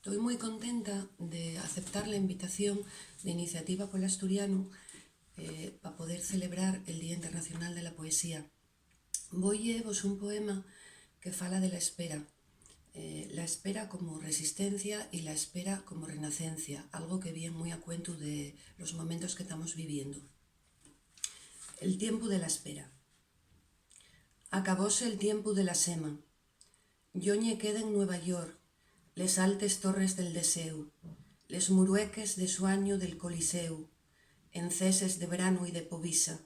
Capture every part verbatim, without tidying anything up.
Toi mui contenta de aceptar la invitación de Iniciativa pol Asturianu, eh, pa poder celebrar el Día Internacional de la Poesía. Voi lleevos un poema que fala de la espera, eh, la espera como resistencia y la espera como renacencia, algo que vien mui a cuentu de los momentos que tamos viviendo. El tiempu de la espera. Acabóse el tiempu de la sema. Lloñe queden Nueva York, les altes torres del deséu, les murueques de suañu del Coliseu, enceses de branu y de povisa,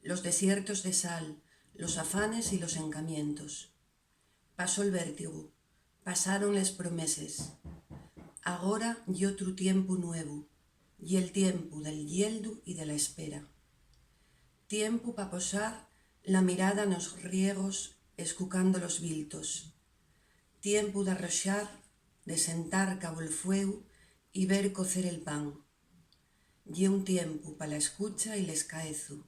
los desiertos de sal, los afanes y los encamientos. Pasó'l vértigu, pasaron les promeses. Agora ye otru tiempu nuevu, ye'l tiempu del yieldu y de la espera. Tiempu pa posar la mirada nos riegos escucando los viltos. Tiempu d'arroxar, de sentar cabo'l fueu y ver cocer el pan. Ye un tiempu pa la escucha y l'escaezu.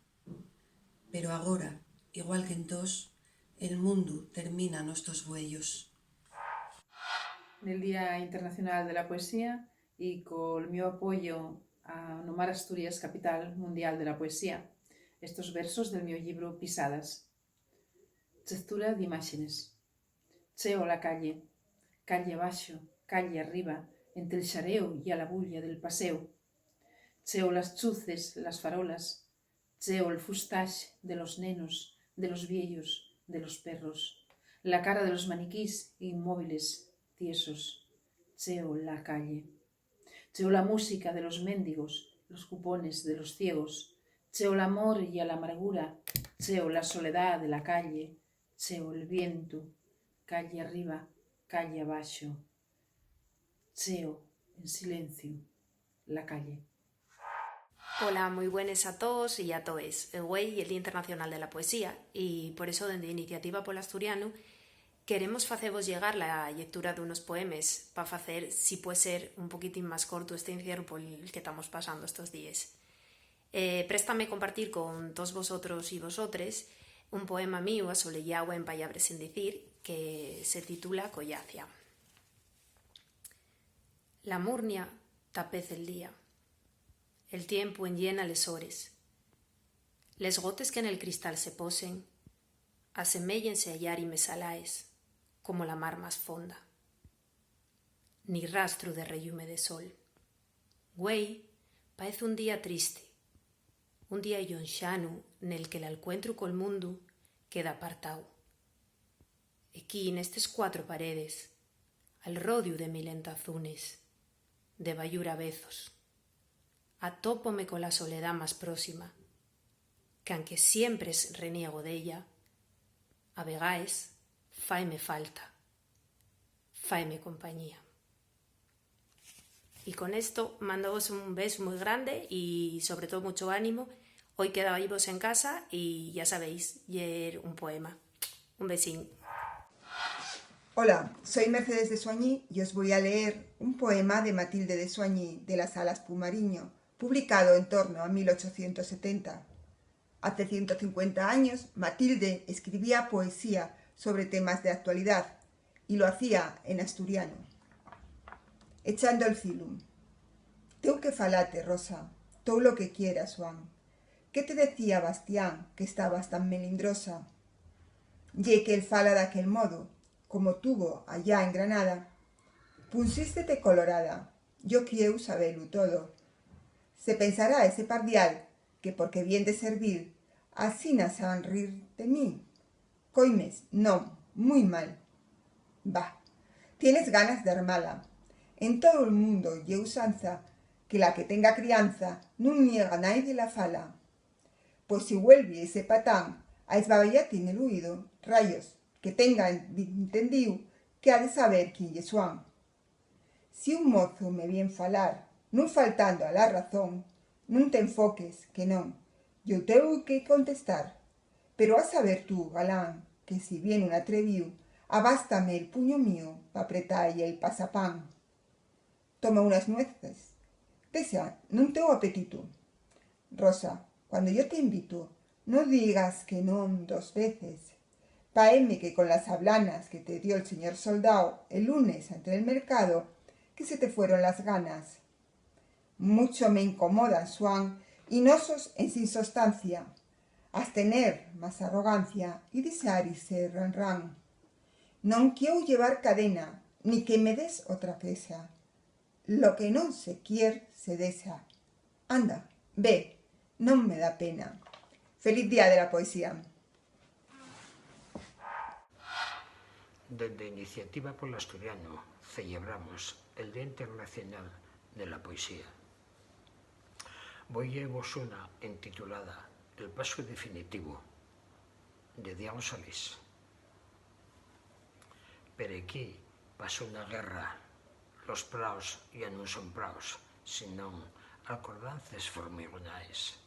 Pero agora, igual qu'entós, el mundu termina nos tos güeyos. Nel Día Internacional de la Poesía y col mio apoyo a nomar Asturias capital mundial de la poesía, estos versos del mio llibru Pisadas. Chectura d'imáxenes. Cheo la calle, calle abaxo, calle arriba, ente'l xareu ya la bulla del paséu. Cheo las chuces, las farolas, cheo el fustax de los nenos, de los vieyos, de los perros, la cara de los maniquís inmóviles, tiesos. Cheo la calle. Cheo la música de los mendigos, los cupones de los ciegos. Cheo l'amor ya la amargura, cheo la soledá de la calle, cheo el vientu, calle arriba, calle abaxo. Cheo, en silenciu, la calle. Hola, mui buenes a toos y a toes. Güei ye'l Día Internacional de la Poesía y por eso, dende Iniciativa pol Asturianu, queremos facevos llegar la llectura d'unos poemes pa facer, si pue ser, un poquitín más cortu este encierru pol que tamos pasando estos díes. Eh, préstame compartir con toos vosotros y vosotres un poema míu asoleyáu en Pallabres sen dicir, que se titula Collacia. La murnia tapez el día. El tiempu enllena les hores. Les gotes que nel cristal se posen aseméyense a llárimes salaes, como la mar más fonda. Ni rastru de rellume de sol. Güei, paez un día triste, un día llonxanu nel que l'alcuentru col mundu queda apartáu. Equí, nestes cuatro paredes, al rodiu de mil entazunes, de bayura vezos, atópome cola soledá más próxima, qu'anque siempres reniego d'ella, a vegaes faime falta, faime compañía. Y con esto, mándovos un besu mui grande y, sobre too, mucho ánimo. Hoi quedaivos en casa y, ya sabéis, lleer un poema. Un besín. Hola, soy Mercedes de Suañí y os voy a leer un poema de Matilde de Suañí de las Alas Pumariño, publicado en torno a mil ochocientos setenta. Hace ciento cincuenta años, Matilde escribía poesía sobre temas de actualidad, y lo hacía en asturiano. Echando el filum. Teu que falate, Rosa, tou lo que quieras, Juan. ¿Qué te decía Bastián, que estabas tan melindrosa? Ye que él fala d'aquel modo, como tuvo allá en Granada. Punsístete colorada, yo quieu sabelu todo. Se pensará ese pardial que porque vien de servil, asina s'han rir de mí. Coimes, non, mui mal. Bah, tienes ganas d'armala. En todo'l mundo ye usanza que la que tenga crianza nun niega naide la fala. Pues si güelvi ese patán a esbabeyatín el uído, rayos, que tenga entendíu que ha de saber quién ye Suan. Si un mozu me vien falar, nun faltando a la razón, nun t'enfoques, que non, yo teu que contestar. Pero has saber tú, galán, que si vien un atrevíu, abástame el puño mío p'apretar-y el pasapán. Toma unas nueces. Dexa, nun teu apetitu. Rosa, cuando yo t'invito, no digas que non dos veces. Paéme que con las ablanas que te dio'l señor soldao el lunes ante el mercado, que se te fueron las ganas. Mucho me incomodan, Xuan, y nosos ensin sostancia. Has tener más arrogancia y dixarse ran ran. Non quieu llevar cadena, ni que me des otra pexa. Lo que non se quier, se dexa. Anda, ve, non me da pena. Feliz Día de la Poesía. Dende Iniciativa pol Asturianu celebramos el Día Internacional de la Poesía. Voi lleevos una entitulada El pasu definitivu, de Diego Solís. Per equí pasó una guerra, los praos ya nun son praos, sinón alcordances formigonaes.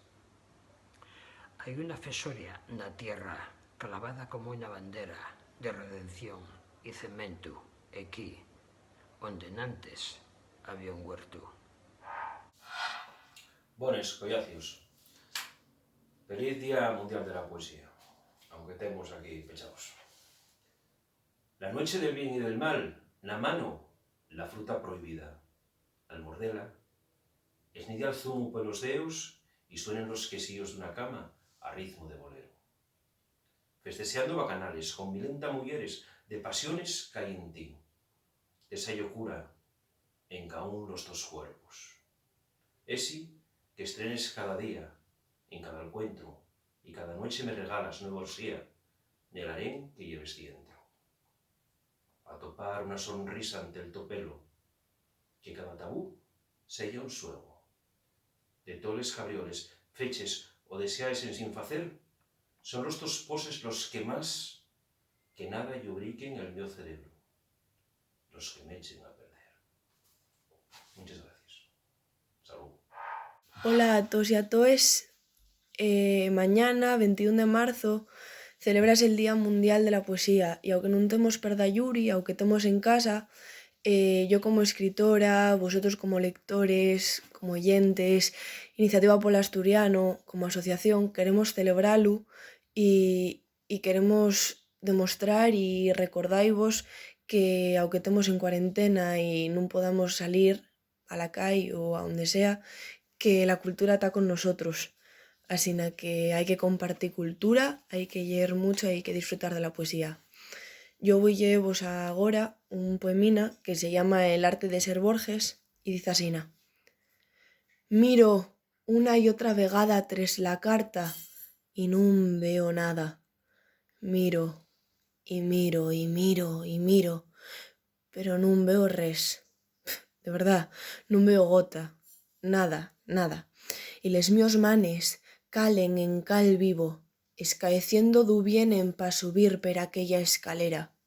Hai una fesoria na tierra clavada como una bandera de redención y cementu equí, onde nantes había un huertu. Bones, collacios. Feliz Día Mundial de la Poesía, aunque temos aquí pechaos. La nueche del bien y del mal, na mano, la fruta prohibida. Al mordela, esnidia'l zumu pelos deos y suenen los quesíos d'una cama a ritmu de bolero. Festexando bacanales, convilenta muyeres de pasiones qu'hai en ti. Esa llocura encaún los tos cuerpos. Esi qu'estrenes cada día, en cada alcuentru, y cada nueche me regalas nueva orxía nel harén que lleves dientro. Atopar una sonrisa ante'l to pelo, que cada tabú seya un xuegu. De toles cabrioles, feches o dexaes ensin facer, son los tos poses los que más que nada llubriquen el mio cerebru, los que m'echen a perder. Munches gracies. Salud. Hola a tos y a toes. Eh, mañana, ventiún de marzo, celébrase el Día Mundial de la Poesía, y aunque nun temos perdayuri, aunque temos en casa, eh, yo como escritora, vosotros como lectores, como oyentes, Iniciativa pol Asturianu, como asociación, queremos celebralo y, y queremos demostrar y recordaivos que, aunque temos en cuarentena y nun podamos salir a la cai o a onde sea, que la cultura ta con nosotros. Asina que hai que compartir cultura, hai que lleer mucho, hai que disfrutar de la poesía. Yo voi lleevos agora un poemina que se llama El arte de ser Borges y diz asina: Miro una y otra vegada tres la carta y nun veo nada. Miro, y miro, y miro, y miro, pero nun veo res. De verdá, nun veo gota. Nada, nada. Y les mios manes calen en cal vivo, escaeciendo d'u vienen pa subir per aquella escalera,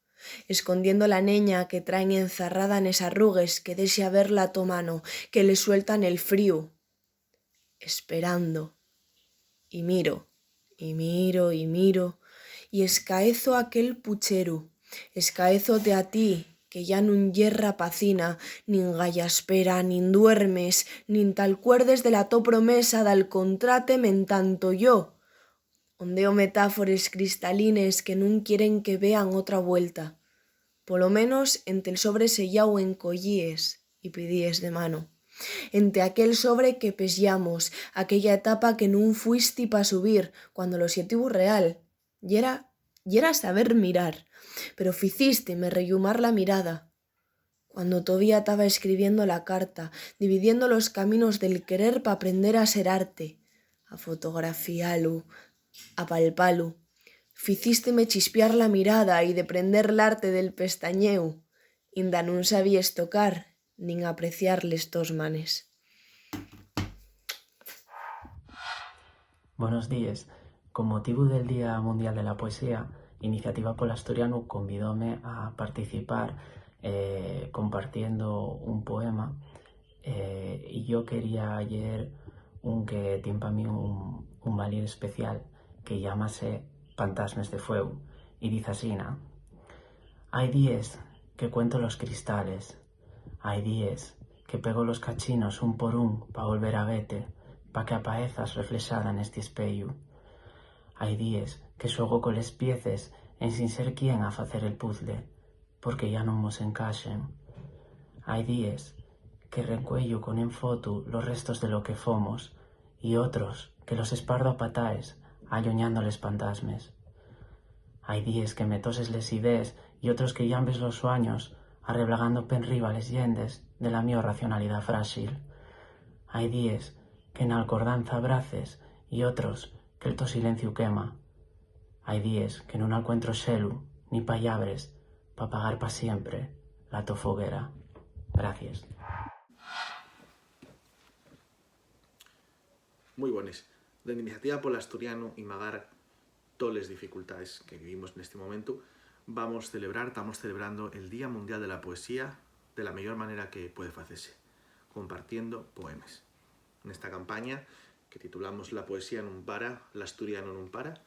escondiendo la neña que traen enzarrada nes arrugues que dexa ver la to mano, que le sueltan el fríu. Esperando. Y miro, y miro, y miro, y escaezo aquel pucheru, escaézote a ti, que ya nun ye rapacina, nin gallaspera, nin duermes, nin t'alcuerdes de la to promesa d'alcontrate mentanto yo ondeo metáfores cristalines que nun quieren que vean otra vuelta, polo menos ente'l sobre selláu encoyíes y pidíes de mano. Ente aquel sobre que pexllamos, aquella etapa que nun fuisti pa subir, cuando l'oxetivu real yera, yera saber mirar, pero ficístime rellumar la mirada, cuando tovía taba escribiendo la carta, dividiendo los caminos del querer p'aprender a ser arte, a fotografialu, a palpalu. Ficísteme chispiar la mirada y deprender l'arte del pestañéu, inda nun sabíes tocar nin apreciar les tos manes. Bonos díes. Con motivu del Día Mundial de la Poesía, Iniciativa pol Asturianu convidóme a participar, eh, compartiendo un poema, eh, y yo quería lleer un que tien pa mí un, un valir especial, que llámase Pantasmes de Fueu, y diz asina: Hai díes que cuento los cristales, hai díes que pego los cachinos un por un pa volver a vete, pa que apaezas reflexada nesti espeyu. Hai díes que xuego coles pieces ensin ser quien a facer el puzzle, porque ya non mos encaxen. Hai díes que recueyo con enfotu los restos de lo que fomos, y otros que los espardo a pataes, alluñando les pantasmes. Hai díes que me toses les idees y otros que llambes los suaños, arreblagando p'enriba les llendes de la mio racionalidá fráxil. Hai díes que n'alcordanza abraces y otros que'l to silenciu quema. Hai díes que nun alcuentro xelu ni pallabres p'apagar pa siempre la to foguera. Gracies. Mui bones. Dende Iniciativa pol Asturianu y magar toles dificultaes que vivimos nesti momentu, vamos celebrar, tamos celebrando el Día Mundial de la Poesía de la meyor manera que puede facese, compartiendo poemes. Nesta campaña, que titulamos La poesía nun para, l'asturianu nun para,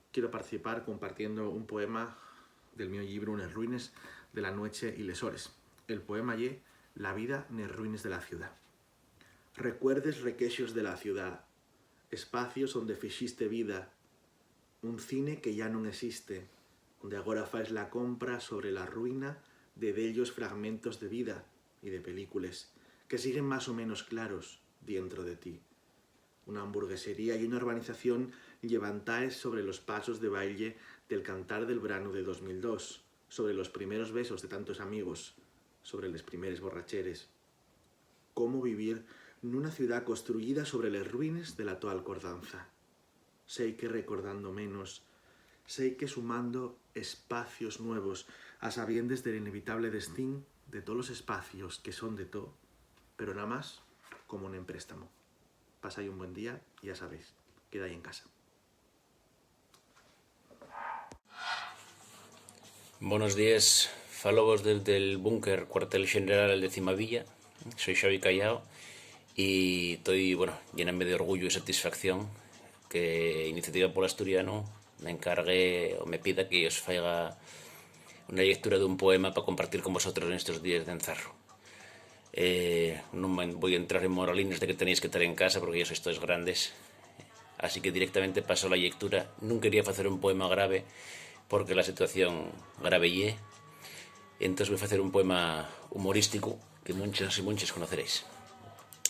quiero participar compartiendo un poema del mio llibru Nes ruines de la nueche y les hores. El poema ye La vida nes ruines de la ciudá. Recuerdes requexos de la ciudá, espacios onde fixiste vida, un cine que yá nun existe, onde agora faes la compra sobre la ruina de dellos fragmentos de vida y de películes que siguen más o menos claros dientro de ti. Una hamburguesería y una urbanización llevantaes sobre los pasos de baile del Cantar del Branu de dos mil dos, sobre los primeros besos de tantos amigos, sobre les primeres borracheres. ¿Cómo vivir nuna ciudá construyida sobre les ruines de la to alcordanza? Seique recordando menos, seique sumando espacios nuevos, a sabiendes del inevitable destín de tolos espacios que son de to, pero namás como un empréstamo. Pasai un buen día, ya sabéis, quedai en casa. Bonos díes, fálvos desde'l búnker, cuartel xeneral, décima villa. Soi Xavi Callao y toi, bueno, lléname d'orgullu y satisfacción que Iniciativa pol Asturianu m'encargue o me pida que-y os faiga una llectura d'un poema pa compartir con vosotros nestos díes d'enzarru. Eh, nun me voi entrar en moralines de que tenéis que tar en casa porque ya sois toes grandes. Así que directamente paso a la llectura. Nun quería facer un poema grave porque la situación grave ye. Entós voi facer un poema humorístico que munchos y munches conoceréis.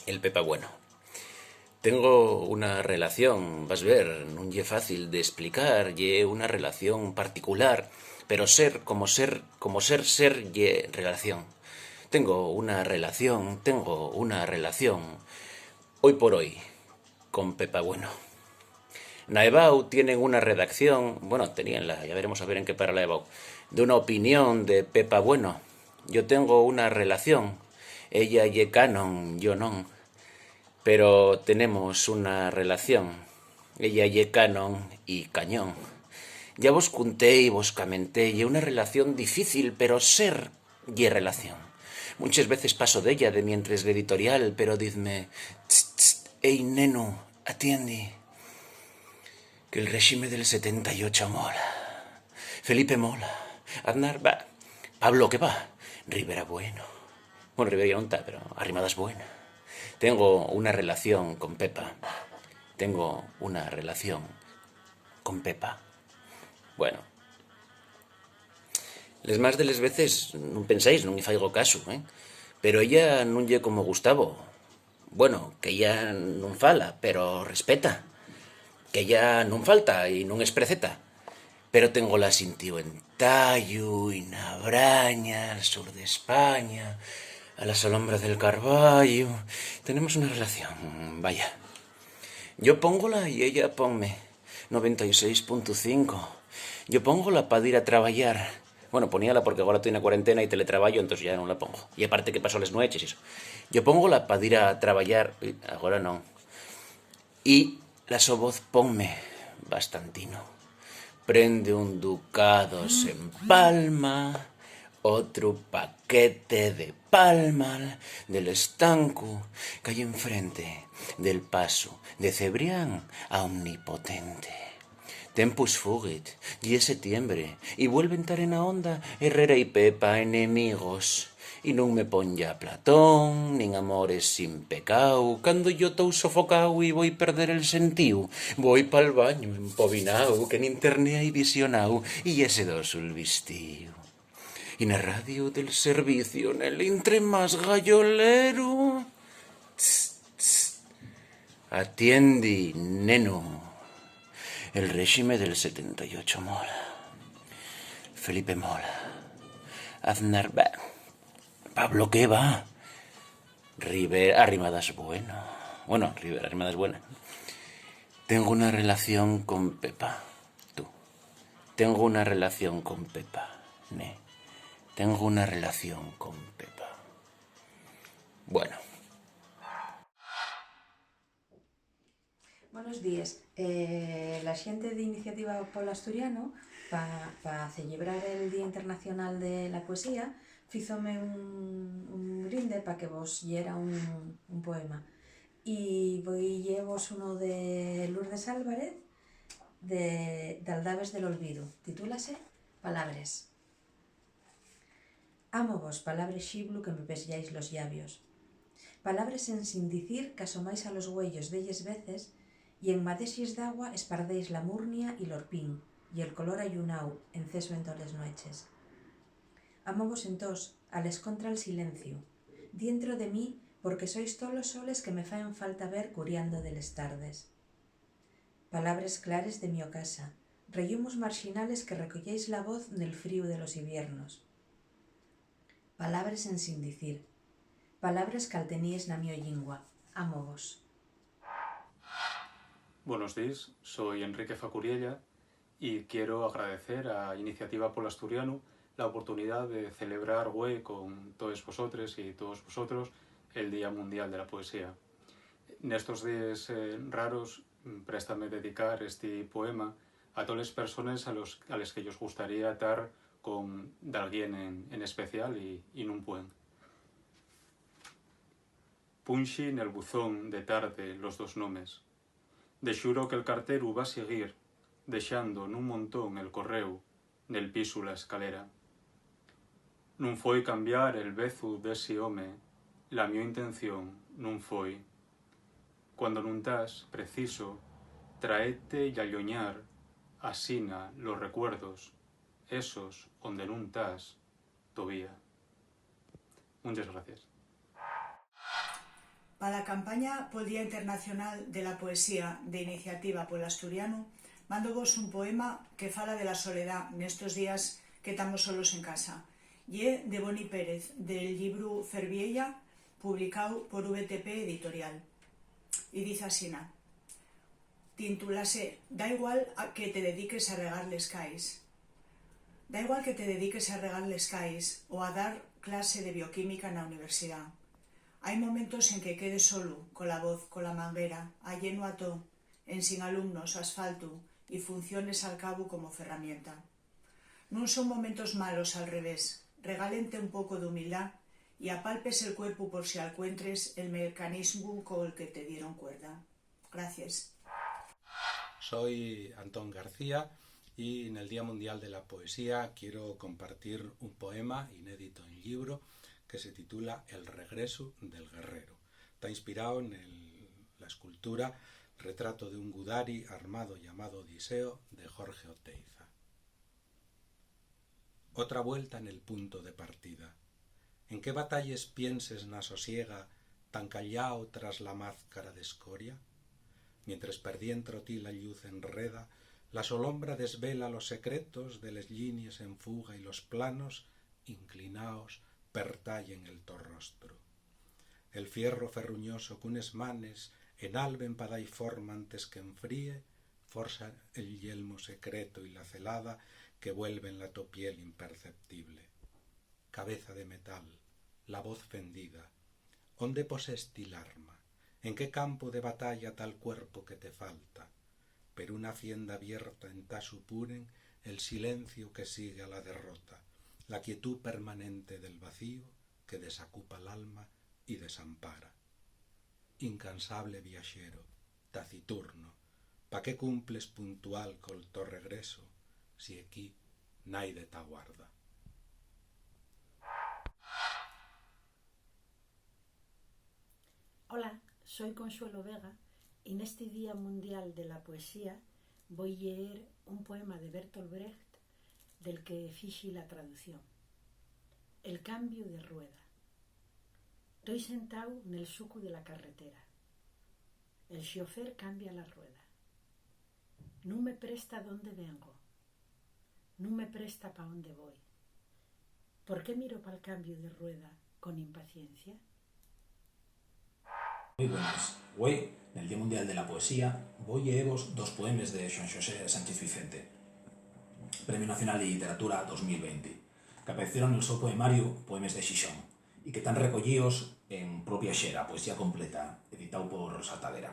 El Pepa Bueno. Tengo una relación, vas ver, nun ye fácil d'esplicar, ye una relación particular, pero ser, como ser, como ser, ser ye relación. Tengo una relación, tengo una relación, hoy por hoy, con Pepa Bueno. Na EBAU tienen una redacción, bueno, teníenla, ya veremos a ver en qué para la EBAU, de una opinión de Pepa Bueno. Yo tengo una relación, ella ye canon, yo non. Pero tenemos una relación. Ella ye canon y cañón. Ya vos cunté y vos camenté, ye una relación difícil, pero ser ye relación. Munches veces paso d'ella de mientres l'editorial, pero dizme: "Tst, tst, ey, nenu, atiendi, que'l réxime del setenta y ocho mola. Felipe mola. Aznar, va. Pablo, ¿qué va? Rivera, bueno". Bueno, Rivera ya nun ta, pero Arrimadas buena. Tengo una relación con Pepa. Tengo una relación con Pepa. Bueno. Les más de les veces nun pensáis, nun-y faigo casu, ¿eh? Pero ella nun ye como Gustavo. Bueno, que ella nun fala, pero respeta. Que ella nun falta y nun es preceta. Pero tengo la sintíu en Tayu y na Braña, al sur d'España, a la solombra del carballu. Tenemos una relación, vaya. Yo póngola y ella ponme. Noventa y seis punto cinco. Yo póngola pa dir a trabayar. Bueno, poníala porque agora toi na cuarentena y teletrabayo, entós ya nun la pongo. Y aparte que paso les nueches y eso. Yo póngola pa dir a trabayar, y agora non. Y la so voz ponme bastantino. Prende un ducado, s'empalma, otru paquete de palmal del estancu qu'hai enfrente del pasu de Cebrián a Omnipotente. Tempus fugit, ye setiembre, y vuelven tar ena onda Herrera y Pepa, enemigos. Y nun me pon ya Platón, nin amores sin pecáu, cando yo tou sofocáu y voi perder el sentíu, voi pal bañu empobináu, que n'internet hai visionáu, y ye sedosu el vistíu. Y na radio del servicio, nel intre más gayolero, tss, tss, atiendi, neno. El réxime del setenta y ocho mola. Felipe mola. Aznar, bah. Pablo, ¿qué va? Rivera, Arrimadas, bueno. Bueno, Rivera, Arrimadas, buena. Tengo una relación con Pepa. Tú. Tengo una relación con Pepa. Ne. Tengo una relación con Pepa. Bueno. Buenos díes. Eh, la xente de Iniciativa Pol Asturiano, pa, pa celebrar el Día Internacional de la Poesía, fízome un, un brinde pa que vos leyera un, un poema. Y voi llevos uno de Lourdes Álvarez, de, d'Aldaves del Olvido. Titúlase Palabres. Ámovos, palabres xiblu que me peslláis los llavios. Palabres ensin dicir qu'asomáis a los güeyos delles veces y en madexis d'agua espardéis la murnia y l'orpín y el color ayunáu enceso en toles nueches. Ámovos entós, al escontra'l silenciu, dientro de mi, porque sois tolos soles que me faen falta ver curiando de les tardes. Palabres clares de mio casa, rellumos marxinales que recoyéis la voz nel fríu de los iviernos. Palabres ensin dicir, palabres qu'alteníes na mio llingua, ámovos. Buenos días, soy Enrique Facuriella y quiero agradecer a Iniciativa Pol Asturianu la oportunidá de celebrar güei con toes vosotres y toos vosotros el Día Mundial de la Poesía. Nestos díes eh, raros, mm, préstame dedicar esti poema a toles persones a, los, a les que-yos gustaría tar con dalguien en, en especial y, y nun puen. Punxi nel buzón de tarde los dos nomes. De xuru que'l carteru va siguir dexando nun montón el corréu nel pisu la escalera. Nun foi cambiar el vezu d'esi home, la mio intención nun foi. Cuando nun tas, preciso, traete y alloñar asina los recuerdos, esos onde nun tas, tovía. Munches gracies. Pa la campaña pol Día Internacional de la Poesía de Iniciativa pol Asturianu, mándovos un poema que fala de la soledá nestos días que tamos solos en casa. Ye de Boni Pérez, del llibru Ferviella, publicáu por V T P Editorial. Y diz asina, tintúlase Da igual a que te dediques a regar les cais. Da igual que te dediques a regar les cais o a dar clase de bioquímica na universidá. Hai momentos en que quedes solu, cola voz, cola manguera, allenu a too, ensin alumnos, asfaltu y funciones al cabu como ferramienta. Nun son momentos malos, al revés, regálente un poco d'humildá y apálpes el cuerpu por si alcuentres el mecanismu col que te dieron cuerda. Gracies. Soi Antón García y nel Día Mundial de la Poesía quiero compartir un poema inédito en llibro que se titula El regresu del guerrero. Ta inspirao nel, la escultura Retrato de un gudari armado llamado Odiseo de Jorge Oteiza. Otra vuelta nel punto de partida. En qué batalles pienses na sosiega, tan callao tras la mázcara d'escoria? Mientres perdientro ti la lluz enreda, la solombra desvela los secretos de les llinies en fuga y los planos inclinaos pertayen el to rostru. El fierro ferruñoso qu'unes manes enalben pa da-y forma antes qu'enfríe, forxa el yelmo secreto y la celada que vuelven la to piel imperceptible. Cabeza de metal, la voz fendida, onde posesti l'arma? En qué campu de batalla ta'l cuerpu que te falta? Per una fienda abierta entá supuren el silenciu que sigue a la derrota, la quietú permanente del vacíu que desacupa l'alma y desampara. Incansable viaxeru, taciturno, pa qué cumples puntual col to regresu si equí naide t'aguarda? Hola, soi Consuelo Vega y nesti Día Mundial de la Poesía voi lleer un poema de Bertolt Brecht del que fixi la traducción. El cambiu de rueda. Toi sentáu nel sucu de la carretera. El xofer cambia la rueda. Nun me presta d'ónde vengo. Nun me presta pa ónde voi. ¿Por qué miro pal cambiu de rueda con impaciencia? Mui buenas. Güei, nel Día Mundial de la Poesía, voi lleevos dos poemes de Xuan Xosé Sánchez Vicente, Premiu Nacional de Lliteratura dos mil venti, qu'apaecieron nel so poemariu Poemes de Xixón, y que tán recoyíos en Propia Xera, Poesía Completa, editáu por Saltadera.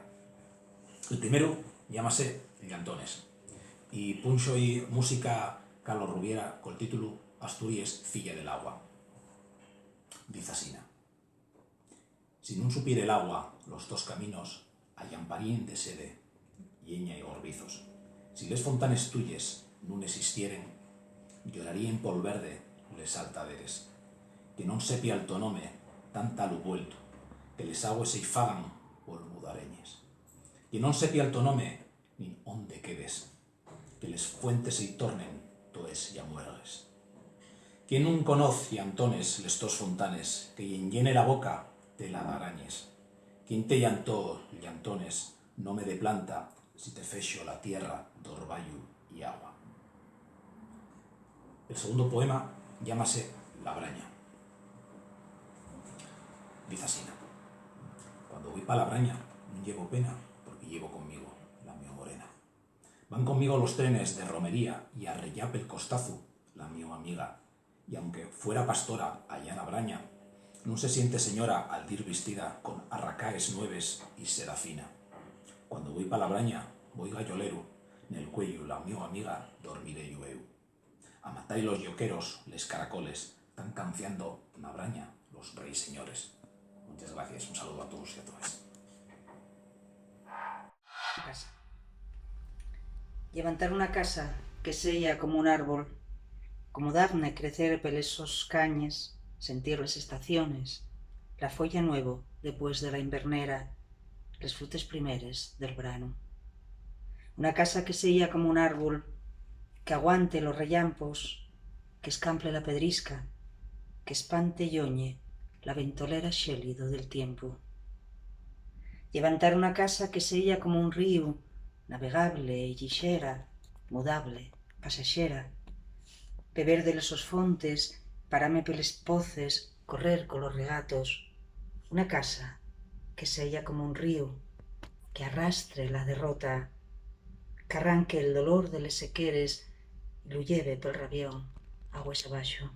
El primeru llámase Llantones, y púnxo-y música Carlos Rubiera col títulu Asturies, filla del agua. Diz asina: Si nun supiere l'agua los tos caminos, allamparíen de sede, lleña y gorbizos. Si les fontanes tuyes nun esistieren, lloraríen pol verde les saltaderes. Que non sepia'l to nome, tán talu vueltu, que les agües se-y fagan polmudareñes. Que non sepia'l to nome, nin ónde quedes, que les fuentes se-y tornen toes llamuergues. ¿Quién nun conoz, Llantones, les tos fontanes, que-y enllene la boca tela d'arañes? ¿Quién te llantó, Llantones, nome de planta, si te fexo la tierra d'orbayu y agua? El segundo poema llámase La Braña. Diz asina: Cuando voi pa La Braña, nun llevo pena, porque llevo conmigo la mio morena. Van conmigo los trenes de romería y arreyá pel costazu la mio amiga. Y aunque fuera pastora allá na Braña, nun se siente señora al dir vistida con arracaes nueves y seda fina. Cuando voi pa La Braña, voi gayoleru, nel cuellu la mio amiga, dormireyu eu. Amatai los lloqueros, les caracoles, tán canciando na Braña los reis señores. Muchas gracias, un saludo a todos y a todas. Casa. Llevantar una casa que seya como un árbol, como darne crecer peles sos cañes, sentir les estaciones, la folla nuevo depués de la invernera, les frutes primeres del branu. Una casa que seya como un árbol, que aguante los rellampos, qu'escample la pedrisca, qu'espante y oñe la ventolera xélido del tiempu. Llevantar una casa que seya como un ríu, navegable y llixera, mudable, pasaxera, beber de les sos fontes, parame peles poces, correr colos regatos, una casa que seya como un ríu, que arrastre la derrota, qu'arranque el dolor de les sequeres y lu lleve pel rabión, agües abaxo.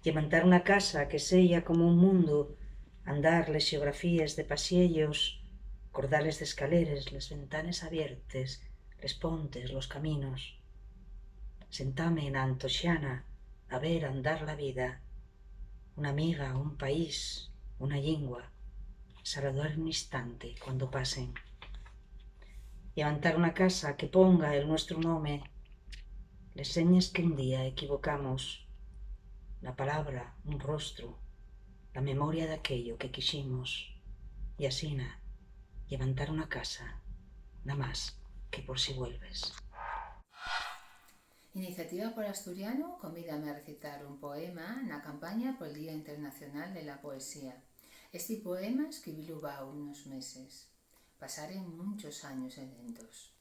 Llevantar una casa que seya como un mundu, andar les xeografíes de pasiellos, cordales d'escaleres, les ventanes abiertes, les pontes, los caminos. Sentame na antoxana a ver andar la vida, una amiga, un país, una llingua, saludar un instante cuando pasen. Llevantar una casa que ponga el nuestru nome, les señes que un día equivocamos, la palabra, un rostru, la memoria d'aquello que quiximos, y asina, llevantar una casa, namás que por si vuelves. Iniciativa pol Asturianu convídame a recitar un poema na campaña pol Día Internacional de la Poesía. Esti poema escribílu va unos meses. Pasaren munchos años dende entós.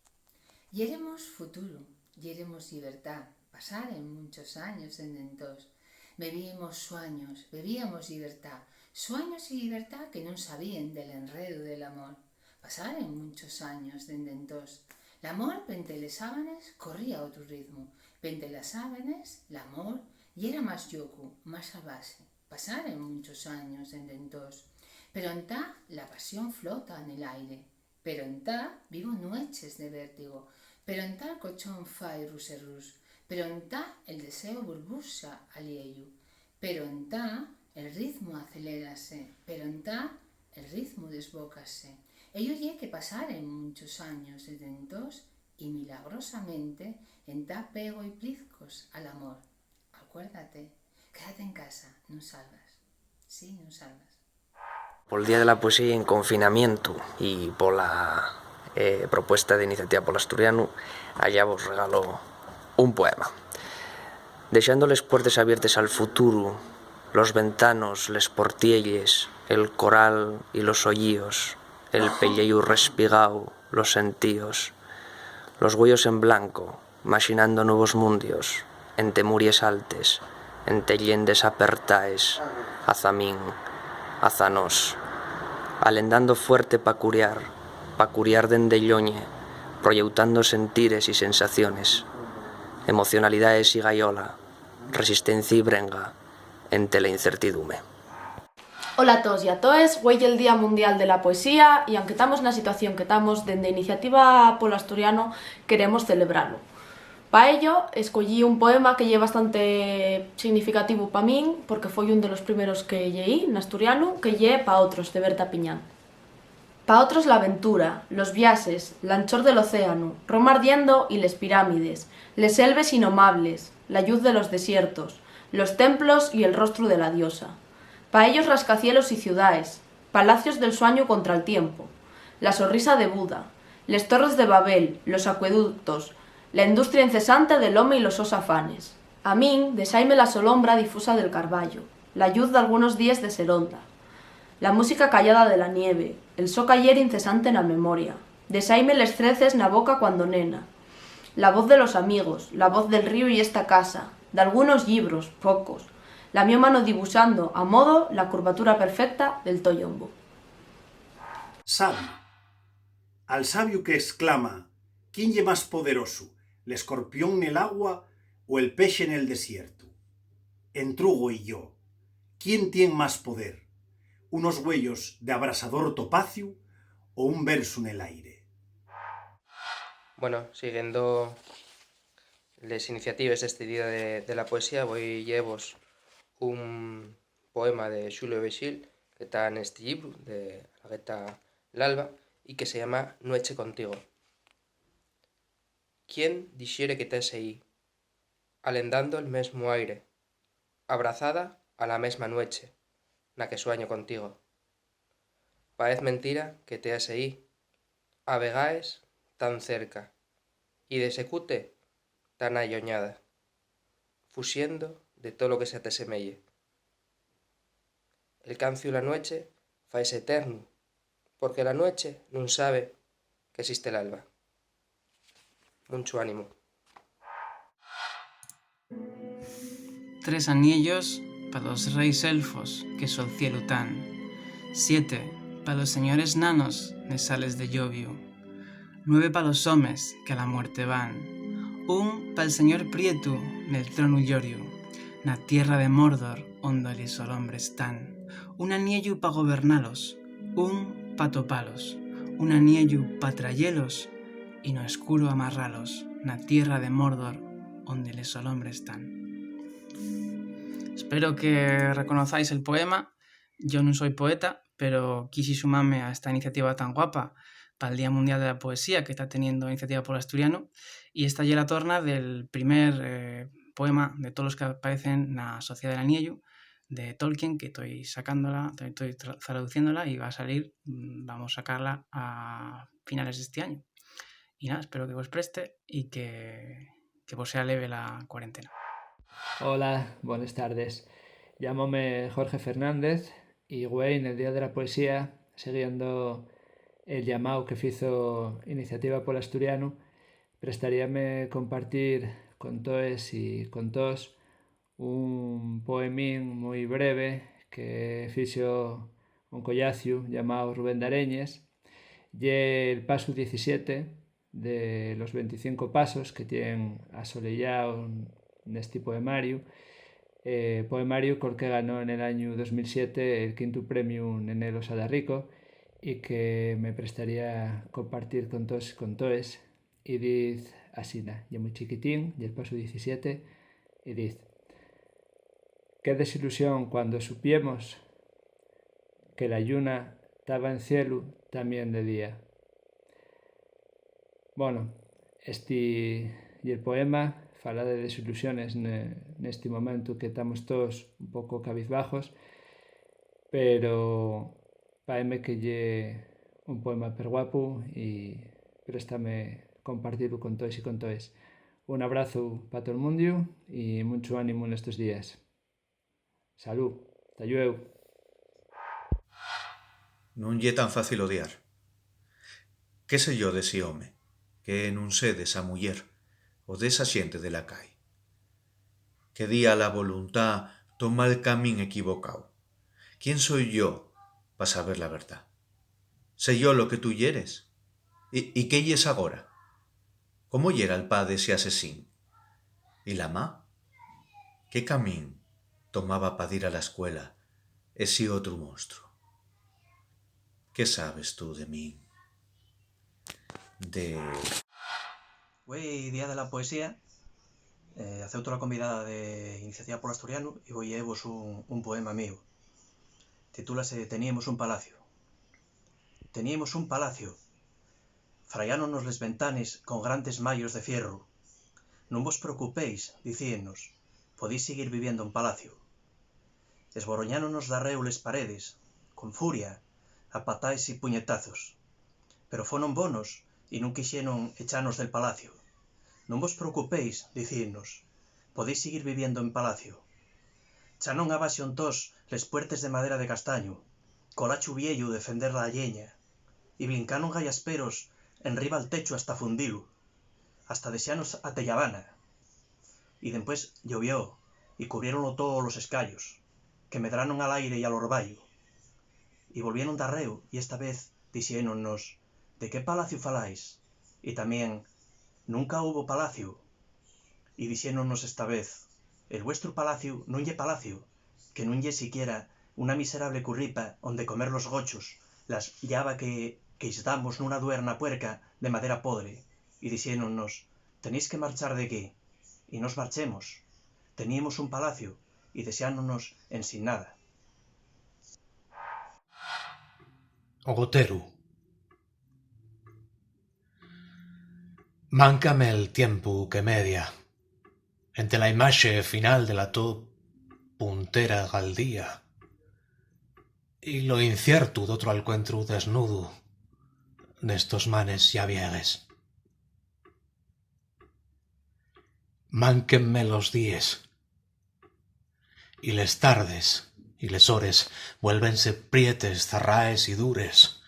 Yéremos futuru, yéremos llibertá. Pasaren munchos años dende entós. Bebíemos suaños, bebíamos llibertá. Suaños y llibertá que nun sabíen del enredu del amor. Pasaren munchos años dende entós. L'amor pente les sábanes corría otru ritmu. Pente les sábanes, l'amor yera más llocu, más salvaxe. Pasaren munchos años dende entós. Pero entá la pasión flota nel aire. Pero entá vivo nueches de vértigo. Pero entá el colchón fai rus y rus. Pero entá el deseo burbuxa al lleyu. Pero entá el ritmu acelérase. Pero entá el ritmu desbócase. Ello ye que pasaren munchos años dende entós y, milagrosamente, entá pego-y plizcos al amor. Acuérdate, quédate en casa, nun salgas. Sí, nun salgas. Pol Día de la Poesía en confinamientu y pola, eh, propuesta de Iniciativa pol Asturianu, allá vos regalo un poema. Dexando les puertes abiertes al futuru, los ventanos, les portielles, el coral y los ollíos, el pelleyu respigáu, los sentíos, los güeyos en blanco, maxinando nuevos mundios, ente muries altes, ente llendes apertaes, azamín, azanós, alendando fuerte pa curiar, pa curiar dende lloñe, proyeutando sentires y sensaciones, emocionalidaes y gayola, resistencia y brenga, ente la incertidume. Hola a toos y a toes, güei ye'l Día Mundial de la Poesía y, aunque tamos na situación que tamos, dende Iniciativa Polo Asturiano queremos celebralo. Pa ello, escoyí un poema que ye bastante significativu pa min, porque foi un de los primeros que lleí n'asturianu, que ye Pa otros, de Berta Piñán. Pa otros la aventura, los viaxes, l'anchor del océanu, Roma ardiendo y les pirámides, les selves innomables, la lluz de los desiertos, los templos y el rostru de la diosa. Pa ellos rascacielos y ciudaes, palacios del suañu contra'l tiempo, la sorrisa de Buda, les torres de Babel, los acueductos, la industria incesante del home y los sos afanes. A min dexáime la solombra difusa del carballo, la lluz d'algunos díes de seronda, la música callada de la nieve, el so cayer incesante na memoria. Dexáime les freces na boca cuando nena, la voz de los amigos, la voz del ríu y esta casa, d'algunos llibros, pocos, la mio mano dibuxando a modo la curvatura perfecta del to llombu. Sabiu. Al sabiu qu'esclama: ¿Quién ye más poderosu, l'escorpión nel agua o el pexe nel desiertu? Entrugo y yo, ¿quién tien más poder? ¿Unos güeyos d'abrasador topaciu o un versu nel aire? Bueno, siguiendo les iniciatives d'esti día de, de la poesía, voi lleevos un poema de Xulio Vexil que ta nesti llibru de La Gueta Lalba y que se llama Nueche contigo. ¿Quién dixere que tes ehí, alendando'l mesmu aire, abrazada a la mesma nueche na que suaño contigo? Paez mentira que teas ehí, a vegaes tan cerca y de secute tan alloñada, fuxiendo de tolo que se te semeye. El canciu la nueche faise eternu, porque la nueche nun sabe qu'esiste l'alba. Munchu ánimu. Tres aniellos pa los reis elfos que sol cielu tán, siete pa los señores nanos nes sales de llobiu, nueve pa los homes que a la muerte van, un pa'l señor prietu nel tronu lloriu, na tierra de Mordor onde les solombres tán, un aniellu pa gobernalos, un p'atopalos, un aniellu p'atrayelos y no escuro amarralos na tierra de Mordor onde les solombres tán. Espero que reconozáis el poema. Yo nun soi poeta, pero quixi sumame a esta iniciativa tan guapa pal Día Mundial de la Poesía que ta teniendo Iniciativa Polo Asturianu, y esta ye la torna del primer, eh, poema de tolos que aparecen na Sociedá del Aniellu, de Tolkien, que toi sacándola, toi, toi tra-, traduciéndola y va a salir, mm, vamos sacarla a finales d'esti añu. Y nada, espero que vos preste y que, que vos sea leve la cuarentena. Hola, bones tardes. Llámome Jorge Fernández y güei nel Día de la Poesía, siguiendo el llamáu que fizo Iniciativa Pol Asturianu, prestaríame compartir con toes y con toos un poemín mui breve que fixo un collaciu llamáu Rubén d'Areñes. Ye el pasu diecisiete de los venticinco pasos que tien asoleyáu nesti poemariu, eh, poemariu col que ganó nel añu dos mil siete el quintu premiu Nenel Osada Rico y que me prestaría compartir con toos y con toes. Y diz asina, ye mui chiquitín, ye el pasu diecisiete, y diz: "Qué desilusión cuando supiemos que la lluna taba en cielu tamién de día". Bueno, esti ye el poema, fala de desilusiones ne-, nesti momentu que tamos toos un poco cabizbajos, pero paeme que ye un poema perguapu y préstame compartilu con toes y con toes. Un abrazu pa tol mundiu y munchu ánimu nestos días. Salú, ta llueu. Nun ye tan fácil odiar. ¿Qué sé yo d'esi home? ¿Qué nun sé d'esa muyer o d'esa xente de la cai? ¿Qué día la voluntá toma'l camín equivocáu? ¿Quién soi yo pa saber la verdá? ¿Sé yo lo que tu yeres? ¿Y, y qué yes agora? ¿Cómo yera'l pa d'esi asesín? ¿Y la ma? ¿Qué camín tomaba pa dir a la escuela esi otru monstruo? ¿Qué sabes tu de min? De... Güei, día de la poesía, eh, aceuto la convidada de Iniciativa polo Asturianu y voi lleevos un, un poema mío. Titúlase Teníemos un palacio. Teníemos un palacio. Frayánonos les ventanes con grandes mallos de fierru. Nun vos preocupéis, dicíennos, podéis siguir viviendo en palacio. Esboroñánonos darréu les paredes, con furia, a pataes y puñetazos. Pero fonon bonos y nun quixenon echanos del palacio. Nun vos preocupéis, dicíennos, podéis siguir viviendo en palacio. Chanon abaxo entós les puertes de madera de castañu, col hachu vieyu de fender la lleña, y blincanon gayasperos enriba'l techu hasta fundilu, hasta dexanos a tellabana. Y dempués llovió y cubriéronlo too los escayos, que medranon al aire y al orbayu. Y volvieron darréu y esta vez dixénonnos: ¿De qué palaciu faláis? Y tamién: ¿Nunca hubo palaciu? Y dixénonnos esta vez: El vuestru palaciu nun ye palaciu, que nun ye siquiera una miserable curripa onde comer los gochos, la llava que, que-ys damos nuna duerna puerca de madera podre. Y dixénonnos: Tenéis que marchar d'equí. Y nos marchemos. Teníemos un palaciu y dexáronnos ensin nada. Goteru. Máncame'l tiempu que media ente la imaxe final de la to puntera galdía y lo inciertu d'otru alcuentru desnudu nestos manes llabiegues. Mánquenme los díes, y les tardes y les hores vuélvense prietes, zarraes y dures,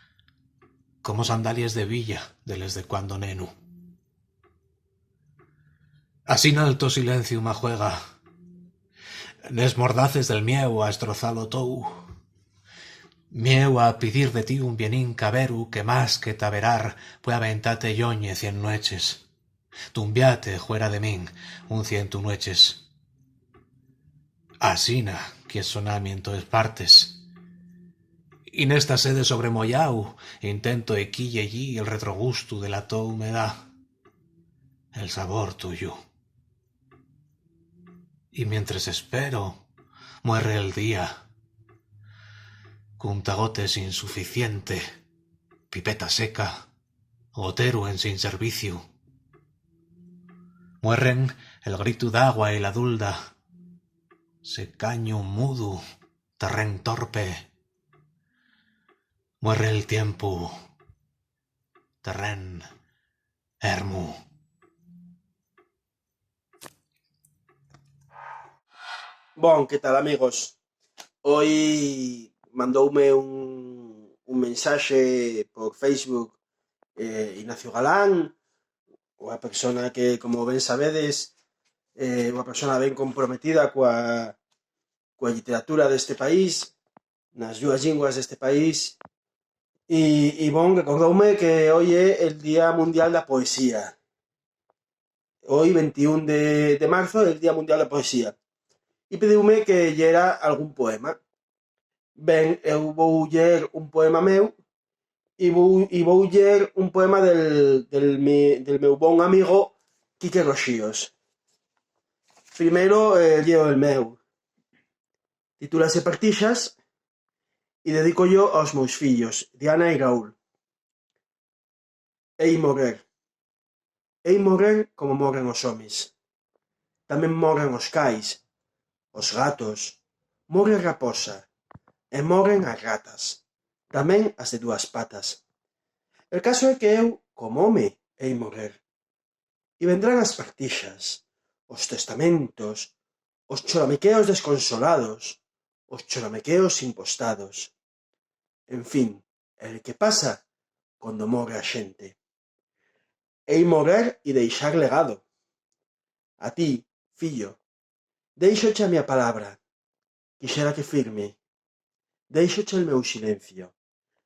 como sandalies de villa de les de cuando nenu. Asina'l to silenciu ma juega nes mordaces del mieu a estrozalo tou. Mieu a pidir de ti un bienín caberu que más que taberar pue aventate lloñe cien nueches, tumbiate juera de min un cientu nueches. Asina quies soname en toes partes. Y nesta sede sobremoyáu intento equí y ellí el retrogustu de la to humedá, el sabor tuyu. Y mientres espero, muerre el día. Cuntagotes insuficiente, pipeta seca, goteru ensin serviciu. Muerren el gritu d'agua y la dulda, secañu mudu, terrén torpe. Muerre el tiempu, terrén ermu. Bon, ¿qué tal, amigos? Hoy mandoume un, un mensaxe por Facebook, eh, Ignacio Galán, una persona que, como ben sabedes, eh, una persona ben comprometida cua, cua lliteratura d'este país, nas dúas llingües d'este país, y, y bon, recordoume que hoy ye el Día Mundial da Poesía. Hoy, ventiún de, de marzo, el Día Mundial da Poesía. Y pidiume que leyera algún poema. Ben, eu vou lleer un poema meu y vou, y vou lleer un poema del, del, mi, del meu bon amigo Quique Roxíos. Primero, eh, lleo el meu. Titúlase Partixas y dedícollo aos meus fillos, Diana y Raúl. Hei morrer. Hei morrer como morren os homes. Tamién morren os cais, os gatos, morre a raposa, e morren as ratas, tamién as de dúas patas. El caso é que eu, como home, hei morrer. Y vendrán as partixas, os testamentos, os choramiqueos desconsolados, os choramiqueos impostados. En fin, el que pasa cuando more a xente. Hei morer y deixar legado. A ti, fillo, déixoche a mia palabra, quixera que firme, déixoche el meu silencio,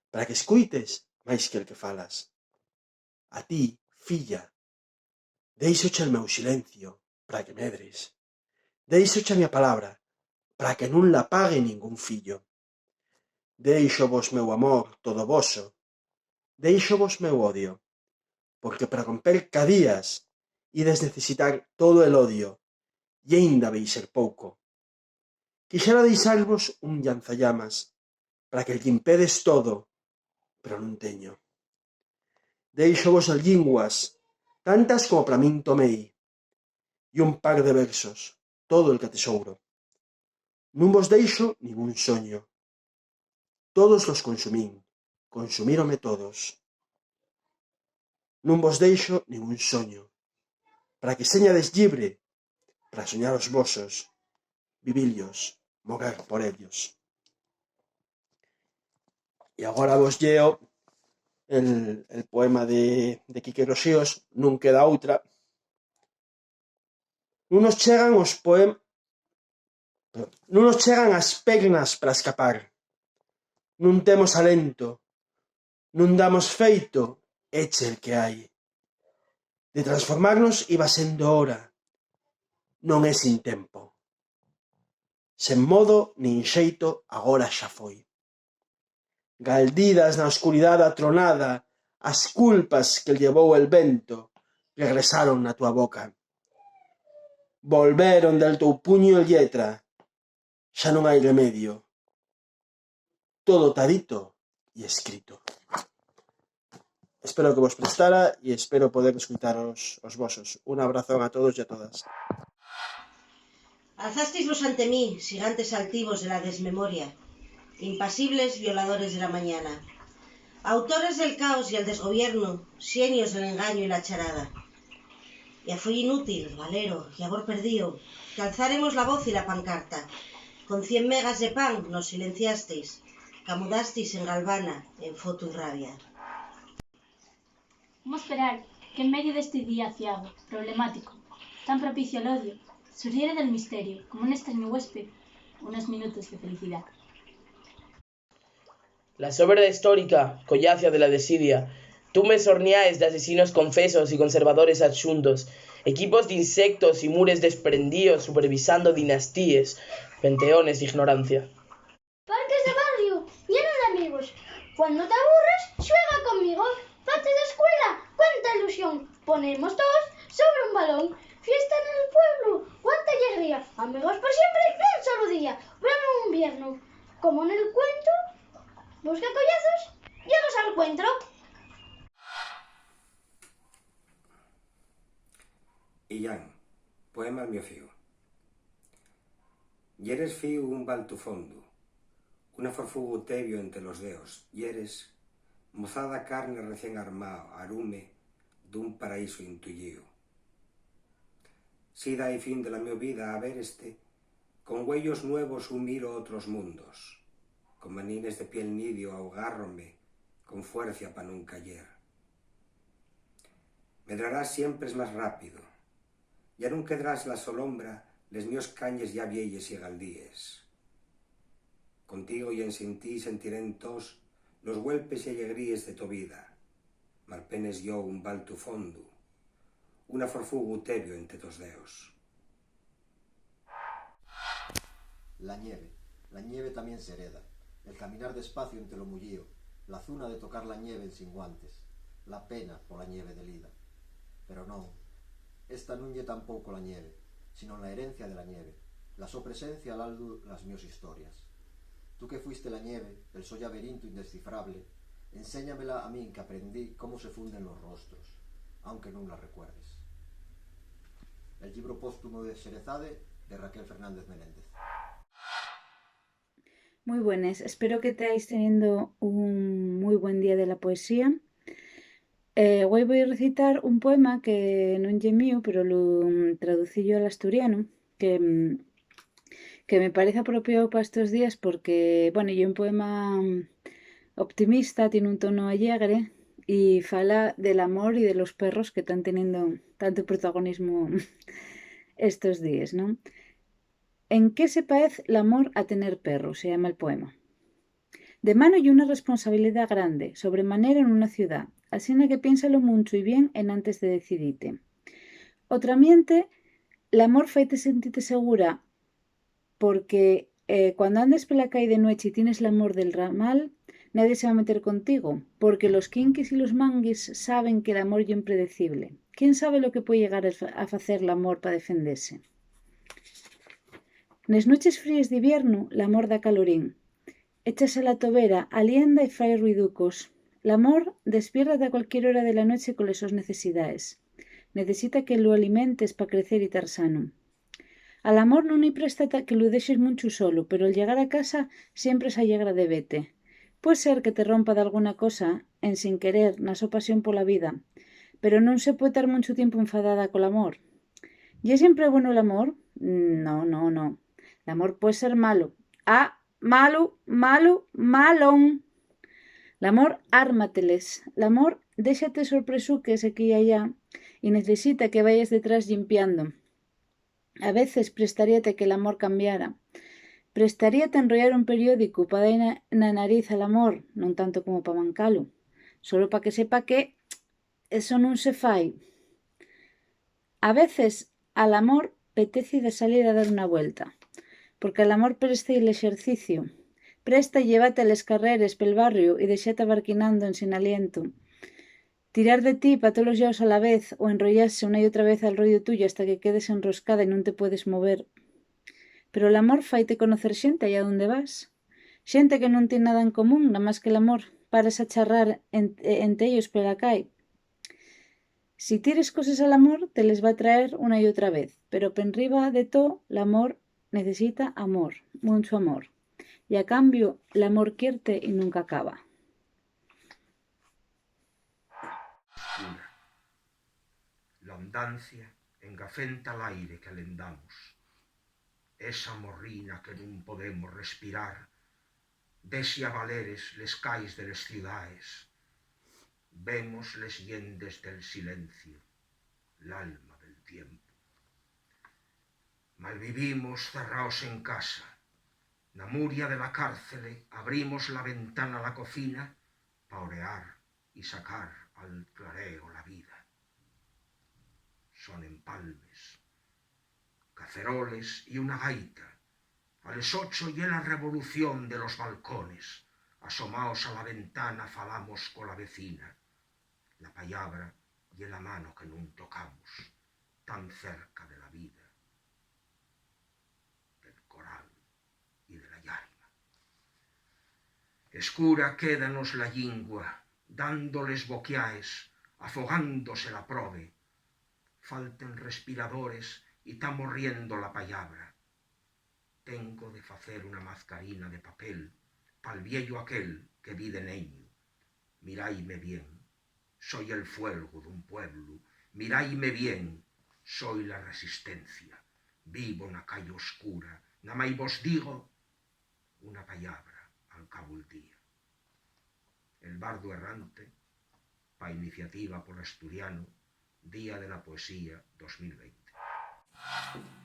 para que escuites máis que el que falas. A ti, filla, déixoche el meu silencio, para que medres. Déixoche a mia palabra, para que nun la pague ningún fillo. Déixovos meu amor, todo voso. Déixovos meu odio, porque para romper cadías ides necesitar todo el odio, y aínda vai ser pouco. Quixera deixarvos un llanzallamas, para que el llimpedes todo, pero nun teño. Déixovos llingües, tantas como para min tomei, y un par de versos, todo el que atesouro. Nun vos deixo ningún soño. Todos los consumín, consumírome todos. Nun vos deixo ningún soño, para que señades llibre, para soñar os vosos, vivillos, morer por ellos. Y agora vos lleo el, el poema de, de Quique Roxíos, Nun queda outra. Nun nos chegan os poem-, nun nos chegan as pernas para escapar. Nun temos alento, nun damos feito, eche el que hai. De transformarnos iba sendo hora, non é sin tempo. Sen modo nin xeito, agora xa foi. Galdidas na oscuridá da tronada, as culpas que llevou el vento regresaron na túa boca. Volveron del tou puño el lletra, xa non hai remedio. Todo ta dito y escrito. Espero que vos prestara y espero poder escuitaros os vosos. Un abrazón a todos y a todas. Alzástisllos ante mí, xigantes altivos de la desmemoria, impasibles violadores de la mañana, autores del caos y el desgobiernu, xenios del engañu y la charada. Ya foi inútil, valero, y amor perdío, qu'alzáremos la voz y la pancarta. Con cien megas de pan nos silenciasteis, camudastis en galvana, en fotu y rabia. ¿Cómo esperar que en medio d'esti día ciago, problemático, tan propicio al odio, surgiere del misterio, como un estrañu huésped, unos minutos de felicidá? La so verdá histórica, collacia de la desidia, tumbes horniaes d'asesinos confesos y conservadores adxuntos, equipos d'insectos y mures desprendíos supervisando dinastíes, panteones d'ignorancia. Parques de barriu, llenos d'amigos. Cuando t'aburres, xuega conmigo. Partes d'escuela, cuánta ilusión. Ponemos toos sobre un balón. Fiesta nel pueblu, cuánta llegría. Amigos por siempre, nun solu día. Broma un inviernu. Como nel cuentu, busca coyazos, llegas al cuentro. Illán, poema al mio fíu. Yeres fíu un baltu fondu, una forfugu tebio ente los deos, yeres mozada carne recién armao, arume d'un paraísu intuyíu. Sida y fin de la mio vida, a ver este, con güeyos nuevos u miro otros mundos, con manines de piel nidio augárrome con fuercia pa nun cayer. Medrarás siempres más rápido, ya nun quedrarás la solombra les mios cañes ya vieyes y galdíes. Contigo y ensin ti sentiré entós los güelpes y allegríes de to vida, malpenes yo un baltu fondu, una forfugu tebio ente tos deos. La ñeve. La ñeve tamién s'hereda. El caminar despacio ente lo mullío, la zuna de tocar la ñeve ensin guantes, la pena pola ñeve de l'ida. Pero non, esta nun ye tampoco la ñeve, sino la herencia de la ñeve, la so presencia al aldu las mios historias. Tú que fuiste la ñeve, el so llaberintu indescifrable, enséñamela a min qu'aprendí cómo se funden los rostros, aunque nun la recuerdes. El llibro póstumo de Xerezade, de Raquel Fernández Menéndez. Muy buenas, espero que estáis teniendo un muy buen día de la poesía. Eh, güei voi recitar un poema que nun ye míu, pero lu, mm, traducí yo al asturianu, que, mm, que me parece apropiao pa estos días porque, bueno, ye un poema, mm, optimista, tien un tono allegre y fala del amor y de los perros que tán teniendo tanto protagonismo estos díes, ¿no? ¿En qué se paez l'amor a tener perros? Se llama el poema. De mano ye una responsabilidá grande, sobremanera nuna ciudá, asina que piénsalo muncho y bien enantes de decidite. Otramiente, l'amor faite sentite segura, porque, eh, cuando andes pela cai de nueche y tienes l'amor del ramal, nadie se va meter contigo, porque los quinquis y los manguis saben que l'amor ye impredecible. ¿Quién sabe lo que puede llegar a fa-, a facer l'amor pa defendese? Nes nueches fríes d'iviernu, l'amor da calorín. Échase a la tobera, alienda y fai ruiducos. L'amor despiértate a cualquier hora de la nueche coles sos necesidaes. Necesita que lu alimentes pa crecer y tar sanu. Al amor nun-y presta ta-, que lu dexes munchu solu, pero al llegar a casa siempre s'allegra de vete. Pue ser que te rompa dalguna cosa, en sin querer, na so pasión pola vida, pero nun se pue tar munchu tiempu enfadada col amor. ¿Ye siempre bueno l'amor? No, no, no. L'amor pue ser malu. Ah, malu, malu, malón. L'amor ármateles. L'amor déxate sorpresuques equí y allá y necesita que vayas detrás llimpiando. A veces prestaríate que l'amor cambiara. Prestaríate enrollar un periódicu pa da-y na, na nariz al amor, non tanto como pa mancalu, solo pa que sepa que eso nun se fai. A veces al amor petezi de salir a dar una vuelta, porque al amor presta-y l'exerciciu, presta llevate a les carreres pel barriu y dexate abarquinando ensin alientu. Tirar de ti pa tolos llaos a la vez o enrollase una y otra vez al rollo tuyo hasta que quedes enroscada y nun te puedes mover. Pero l'amor faite conocer xente allá donde vas. Xente que nun tien nada en común, namás que l'amor, pares a charrar en-, ente ellos pela cai. Si tires coses al amor, te les va traer una y otra vez, pero penriba de to, l'amor necesita amor, muncho amor. Y a cambio, l'amor quierte y nunca acaba. Escura. La ondancia engafenta l'aire que alendamos. Esa morrina que nun podemos respirar, dexa valeres les cais de les ciudaes. Vemos les llendes del silencio, l'alma del tiempu. Malvivimos cerraos en casa. Na muria de la cárcele abrimos la ventana a la cocina pa orear y sacar al clareo la vida. Sonen palmes, caceroles y una gaita. A les ocho ye la revolución de los balcones. Asomaos a la ventana, falamos cola vecina. La pallabra ye la mano que nun tocamos, tan cerca de la vida, del coral y de la llama. Escura quédanos la llingua, dándoles boquiaes, afogándose la probe. Falten respiradores y ta morriendo la pallabra. Tengo de facer una mazcarina de papel pal vieyu aquel que vi de neñu. Miraime bien, soi el fuelgu d'un pueblu. Miraime bien, soi la resistencia. Vivo na calle oscura, namái vos digo una pallabra al cabu'l día. El bardu errante, pa Iniciativa pol Asturianu, Día de la Poesía dos mil venti.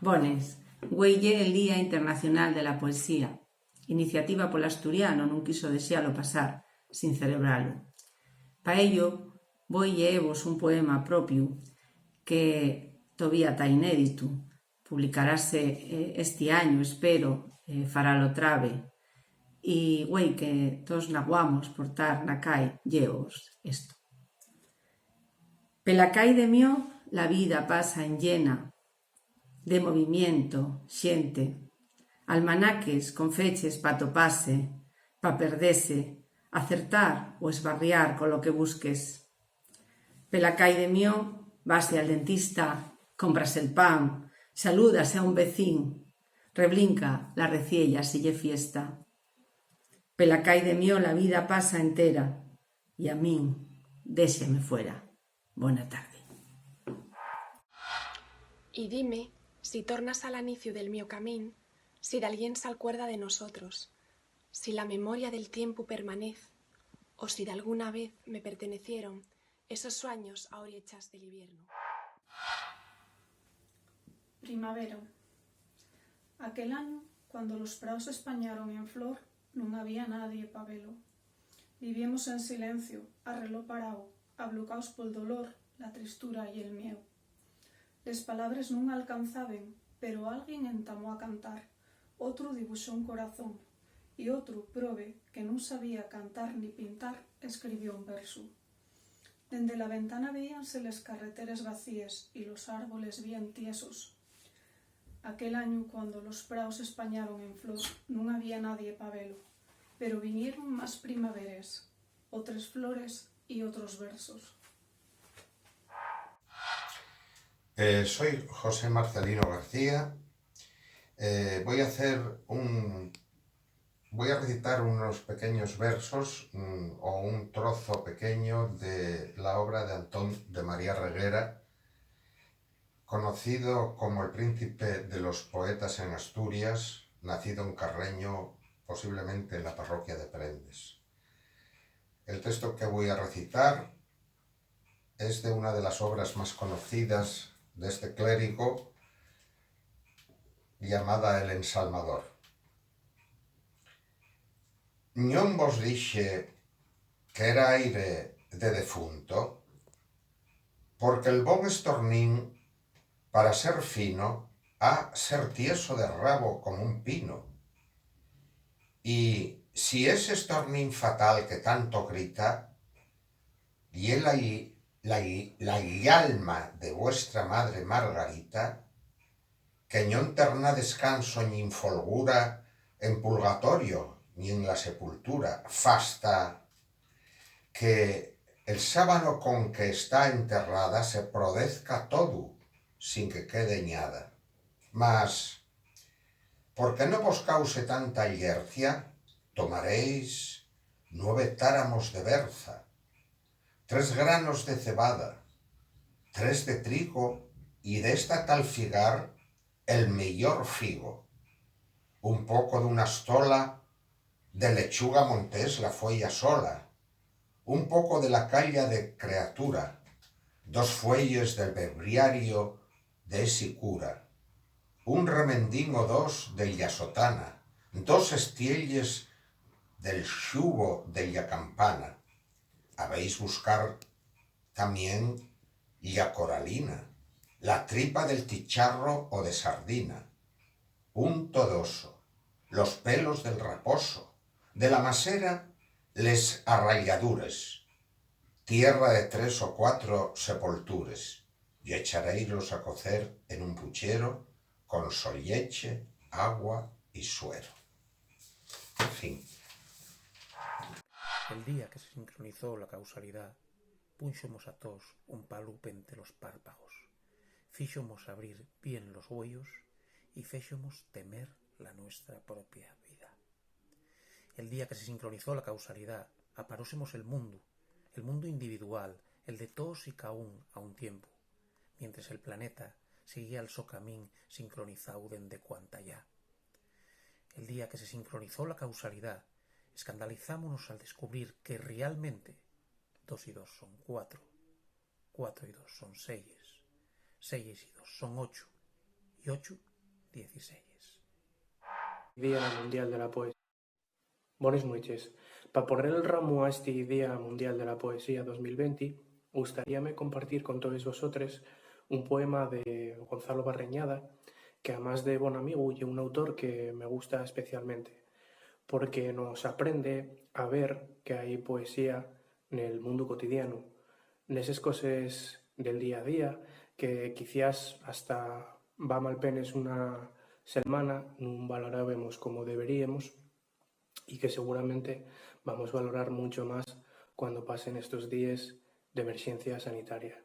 Bones, güei ye el Día Internacional de la Poesía. Iniciativa pol Asturianu nun quiso dexalo pasar sin celebralo. Pa ello, voi lleevos un poema propiu que tovía ta inéditu, publicarase, eh, esti añu, espero, eh, faralo otra ve. Y güei que tos naguamos por tar na cai, lleevos esto. Pela cai de Mió la vida pasa enllena de movimiento, xente, almanaques con feches pa topase, pa perdese, acertar o esbarriar colo que busques. Pela cai de Mió, vase al dentista, compras el pan, salúdase a un vecín, reblinca la reciella si ye fiesta. Pela cai de Mió la vida pasa entera, y a min, déxeme fuera. Bona tarde. Y dime si tornas al aniciu del mio camín, si dalguién s'alcuerda de nosotros, si la memoria del tiempu permanez, o si dalguna vez me pertenecieron esos suaños a oriechas del iviernu. Primavera. Aquel añu, cuando los praos s'españaron en flor, nun había nadie pa velo. Viviemos en silencio, a reló parao, ablucaos pol dolor, la tristura y el mieu. Les palabres nun alcanzaben, pero alguien entamó a cantar, otru dibuxó un corazón, y otru, probe, que nun sabía cantar ni pintar, escribió un versu. Dende la ventana veíanse les carreteres vacíes y los árboles bien tiesos. Aquel añu, cuando los praos s'españaron en flor, nun había nadie pa velo, pero vinieron más primaveres, otres flores y otros versos. Eh, soy José Marcelino García. Eh, voy a hacer un, voy a recitar unos pequeños versos, mm, o un trozo pequeño de la obra de Antón de María Reguera, conocido como el príncipe de los poetas en Asturias, nacido en Carreño, posiblemente en la parroquia de Prendes. El texto que voy a recitar es de una de las obras más conocidas de este clérigo, llamada El Ensalmador. ¿Non vos dixe qu'era aire de defunto? Porque el bon estornín, para ser fino, ha ser tieso de rabo como un pino. Y si ese estornín fatal que tanto grita, ye la, la, la llalma de vuestra madre Margarita, que ñon terná descanso ñin folgura en purgatorio ñi en la sepultura, fasta que el sábano con que está enterrada se prodezca todu sin que quede ñada. Mas, ¿por qué no vos cause tanta llercia? Tomaréis nueve táramos de berza, tres granos de cebada, tres de trigo y d'esta tal figar el meyor figo, un poco d'una estola de lechuga montés la fueya sola, un poco de la calla de creatura, dos fueyes del breviario de esi cura, un remendín o dos del ya sotana, dos estielles del xubo del ya campana. Habéis buscar tamién la coralina, la tripa del chicharro o de sardina, un todoso, los pelos del raposo, de la masera les arrayadures, tierra de tres o cuatro sepoltures, y echaréilos a cocer en un puchero con solleche, agua y suero. Fin. El día que se sincronizó la causalidá, púxomos a toos un palu pente los párpagos, fíxomos abrir bien los güeyos y féxomos temer la nuestra propia vida. El día que se sincronizó la causalidá, aparósemos el mundu, el mundu individual, el de toos y caún a un tiempu, mientres el planeta siguía el so camín sincronizáu dende cuantayá. El día que se sincronizó la causalidá, escandalizámonos al descubrir que realmente dos y dos son cuatro, cuatro y dos son seyes, seyes y dos son ocho, y ocho, dieciséis. Día Mundial de la Poesía. Bones nueches. Pa poner el ramu a esti Día Mundial de la Poesía dos mil venti, gustaríame compartir con toes vosotres un poema de Gonzalo Barreñada, que, amás de bon amigu, ye un autor que me gusta especialmente, porque nos aprende a ver que hai poesía nel mundu cotidianu, neses coses del día a día que quiciás hasta va malpenes una selmana nun valorábemos como deberíemos y que seguramente vamos valorar muncho más cuando pasen estos díes d'emerxencia sanitaria.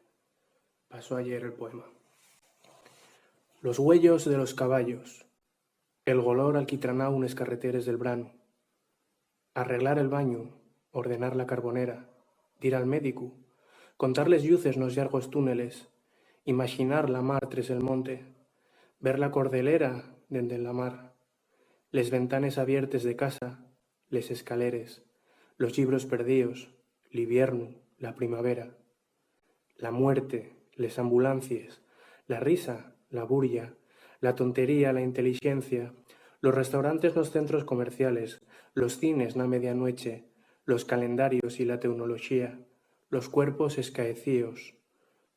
Paso a lleer el poema. Los güeyos de los caballos, el golor alquitranáu nes carreteres del branu, arreglar el bañu, ordenar la carbonera, dir al médicu, Contar les lluces nos llargos túneles, imaxinar la mar tres el monte, ver la cordelera dende la mar, les ventanes abiertes de casa, les escaleres, los llibros perdíos, l'iviernu, la primavera, la muerte, les ambulancies, la risa, la burlla, la tontería, la intelixencia, los restaurantes nos centros comerciales, los cines na medianueche, los calendarios y la teunoloxía, los cuerpos escaecíos,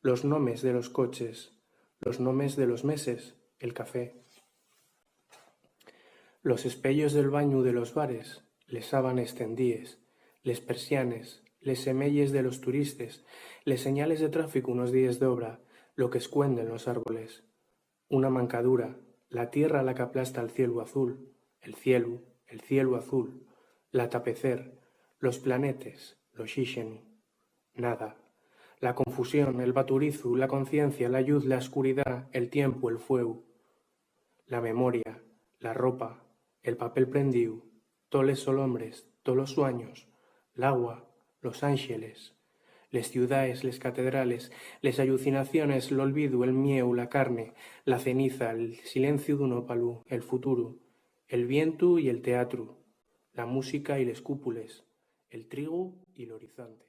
los nomes de los coches, los nomes de los meses, el café. Los espeyos del bañu de los bares, les sábanes tendíes, les persianes, les semeyes de los turistes, les señales de tráficu nos díes d'obra, lo qu'escuenden los árboles. Una mancadura, la tierra la qu'aplasta'l cielu azul, el cielu, el cielu azul, l'atapecer, los planetes, l'oxíxenu. Nada. La confusión, el baturizu, la conciencia, la lluz, la escuridá, el tiempu, el fueu. La memoria, la ropa, el papel prendíu, toles solombres, tolos suaños, l'agua, los ánxeles, les ciudaes, les catedrales, les allucinaciones, l'olvidu, el mieu, la carne, la ceniza, el silenciu d'un ópalu, el futuru, el vientu y el teatru, la música y les cúpules, el trigu y l'horizonte.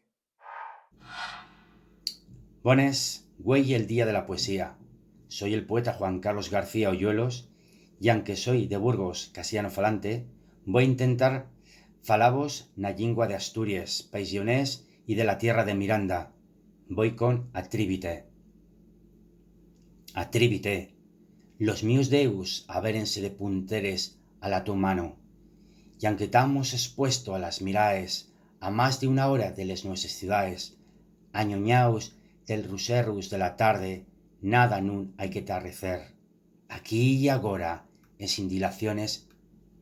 Bones, güei ye'l día de la poesía. Soi el poeta Juan Carlos García Oyuelos, y anque soi de Burgos, castellano falante, voi intentar falavos na llingua d'Asturies, País Lleonés y de la tierra de Miranda. Voi con Atríbite. Atríbite. Los mios deus abérense de punteres a la to mano, y anque tamos espuesto a las miraes a más d'una hora de les nueses ciudaes, añoñaos del ruserrus de la tarde, nada nun hai que tarrecer. Aquí y agora, ensin dilaciones,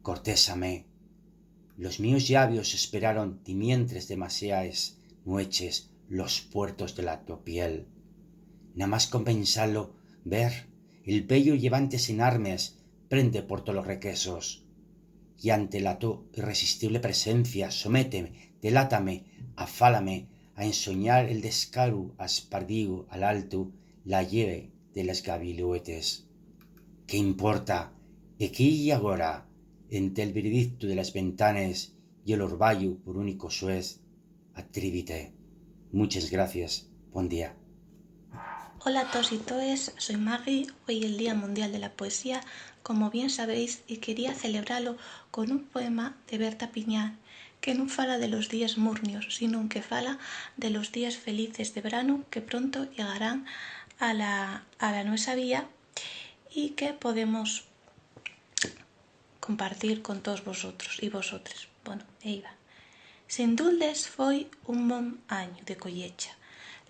cortésame. Los mios llabios esperaron dimientres demasiaes nueches los puertos de la to piel. Namás con pensalo, ver, el peyu llevántese n'armes, prende por tolos requesos. Y ante la to irresistible presencia, sométeme, delátame, afálame a ensoñar el descaru aspardíu al altu la lleve de les gaviluetes. ¿Qué importa? Equí y agora, ente'l veredictu de les ventanes y el orbayu por único xuez, Atríbite. Muches gracies. Bon día. Hola a toos y toes, soi Maggie. Güei ye'l Día Mundial de la Poesía, como bien sabéis, y quería celebralo con un poema de Berta Piñar, que nun fala de los díes murnios, sinón que fala de los díes felices de branu que pronto llegarán a la, a la nuesa vía y que podemos compartir con toos vosotros y vosotres. Bueno, ehí va. Sin duldes foi un bon añu de collecha.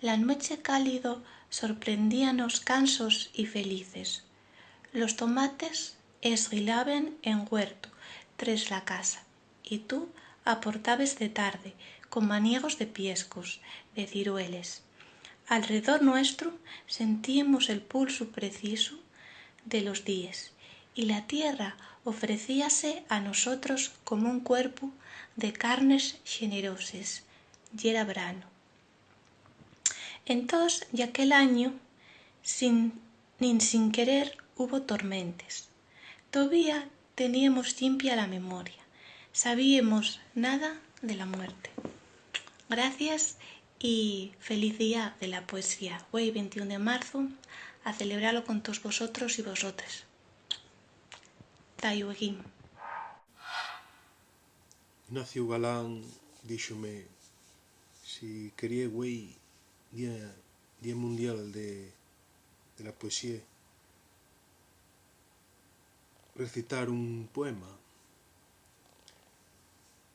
La nueche cálido sorprendíanos cansos y felices. Los tomates esguilaben en güertu tres la casa, y tu aportabes de tarde con maniegos de piescos, de cirueles. Alredor nuestru sentíemos el pulsu precisu de los díes, y la tierra ofrecíase a nosotros como un cuerpu de carnes xeneroses. Yera branu. Entós, ya aquel añu, sin, nin sin querer, hubo tormentes. Tovía teníemos llimpia la memoria, sabíemos nada de la muerte. Gracias y feliz día de la poesía. Güei ventiún de marzu, a celebralo con toos vosotros y vosotres. Ta llueguín. Ignacio Galán díxome si quería güei Día, Día Mundial de, de la Poesía, recitar un poema.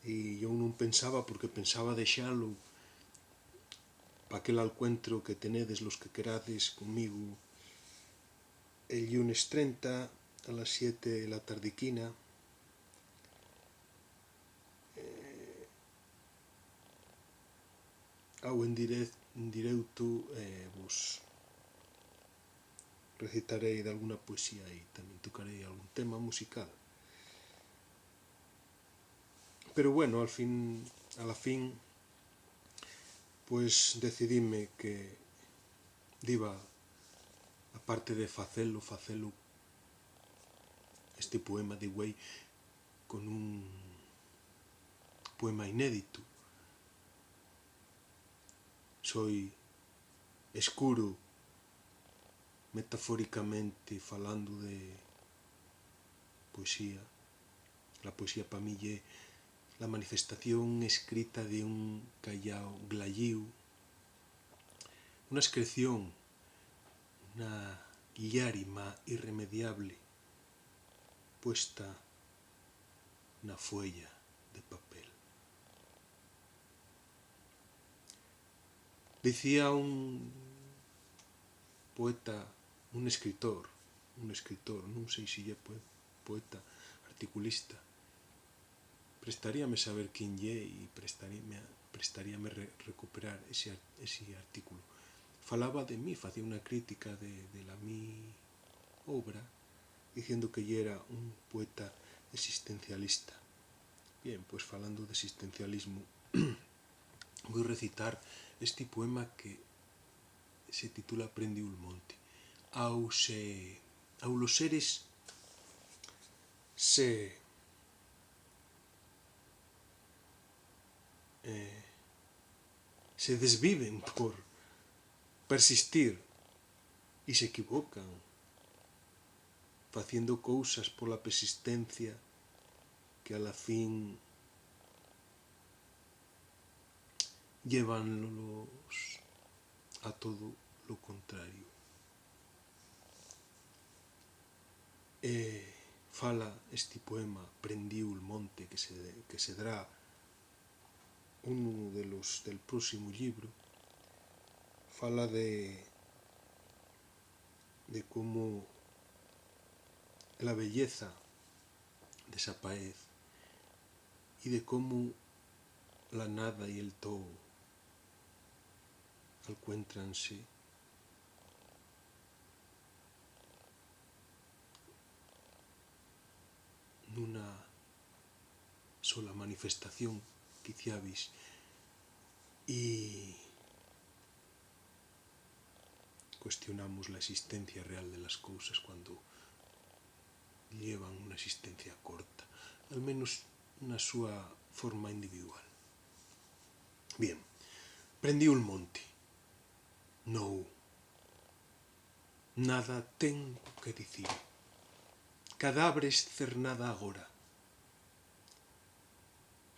Y yo nun pensaba, porque pensaba dexalo pa aquel alcuentro que tenedes los que querades conmigo el llunes trenta a las siete de la tardiquina. Eh, au en direc-, en directo, eh, vos recitaré d'alguna poesía y también tocaré algún tema musical. Pero bueno, al fin, a la fin, Pues decidíme que diba, aparte de facelo, facelo, este poema de güei, con un poema inéditu. Soi escuru, metaforicamente falando, de poesía. La poesía pa mí ye la manifestación escrita d'un cayao glayíu, una escreción, una llárima irremediable puesta na fueya de papel. Dicía un poeta, un escritor, un escritor, nun sei si ye poe-, poeta, articulista, prestaríame saber quién ye y prestaríame, prestaríame re-, recuperar ese ar-, ese artículo. Falaba de mí, facía una crítica de, de la mi obra, diciendo que yera un poeta existencialista. Bien, pues falando d'existencialismu, voi recitar esti poema que se titula Prendiu'l monte. Au se, au los seres se, eh, se desviven por persistir y s'equivocan faciendo cousas pola persistencia que a la fin llévanlos a todo lo contrario. E fala esti poema, Prendiu'l monte, que se, que sedrá unu de los del próximu llibru, fala de, de cómo la belleza desapaez y de cómo la nada y el too alcuéntranse nuna sola manifestación, quiciabis, y cuestionamos la existencia real de las cousas cuando llevan una existencia corta, al menos na súa forma individual. Bien, Prendiu'l monte. Nou. Nada tengo que dicir. Cadabres cernada agora.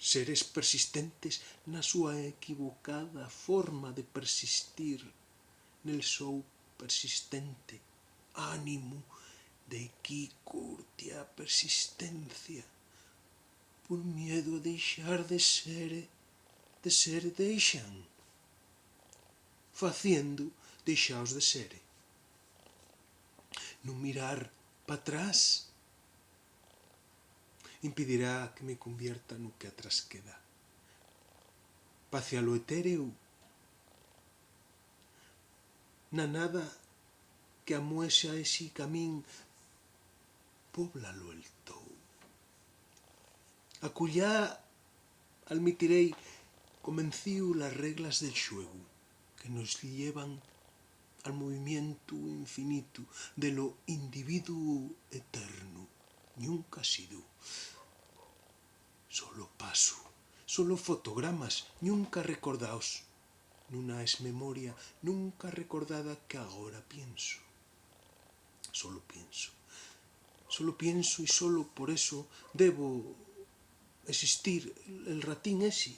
Seres persistentes na súa equivocada forma de persistir nel sou persistente ánimu. De quí curtia persistencia? Pol miedu a dexar de sere, de sere, deixan. Faciendo, deixaos de sere. Nun mirar p'atrás impidirá que me convierta no que atrás queda. P'acia lo etéreu, na nada que amuesa esi camín, póblalo el tou. Acullá almitirei convencíu las reglas del xuegu que nos llevan al movimientu infinitu de lo individuo eternu, ñunca sidu. Solo pasu, solo fotogramas, ñunca recordaos. Nuna es memoria nunca recordada que agora pienso. Solo pienso. Solo pienso y solo por eso debo existir el ratín esi.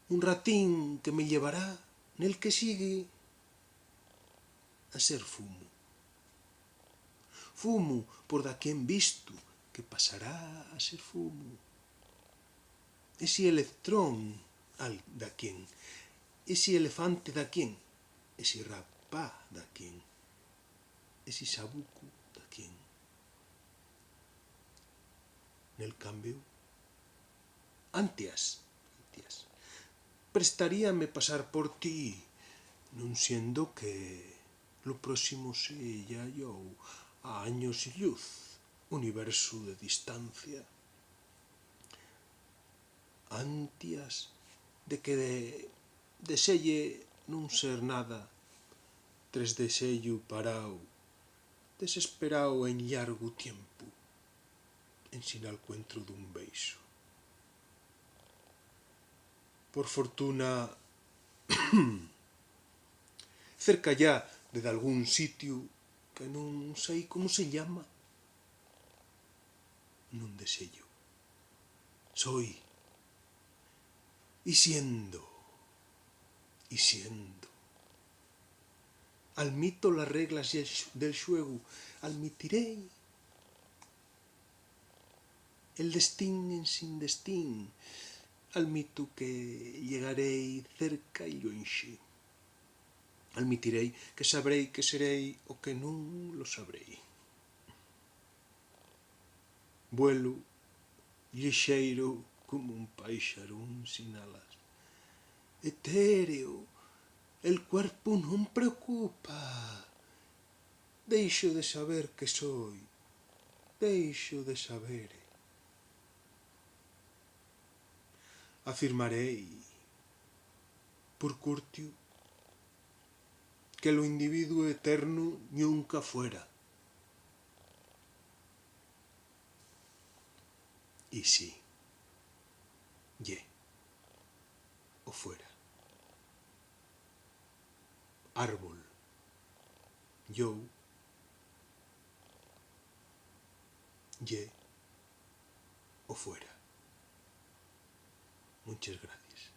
Un ratín que me llevará nel que sigue a ser fumu. Fumu por daquién vistu que pasará a ser fumu. Esi electrón al daquién, esi elefante daquién, esi rapá daquién, esi sabucu daquién. Nel cambeu, antias, antias, prestaríame pasar por ti, nun siendo que lo próximo seya yo a años lluz, universu de distancia. Antias de que de, Deseye nun ser nada, tres desexu parao, desesperao en llargu tiempu, ensin alcuentru d'un beixu. Por fortuna, cerca yá de dalgún sitiu que nun sei cómo se llama, nun desexu. Soi, y siendo, y siendo. Almito las reglas del xu-, del xuegu, almitiréi el destín ensin destín, almitu que llegaréi cerca y lluenxi. Almitiréi que sabréi que seréi o que nun lo sabréi. Vuelu llixeiru como un paixarún sin alas. Etéreo, el cuerpu nun preocupa. Deixo de saber que soi, deixo de sabere. Afirmaréi, pur curtiu, que lo individuo eternu ñunca fuera. Y sí, ye, o fuera. Árbol, you, ye, o fuera. Munches gracies.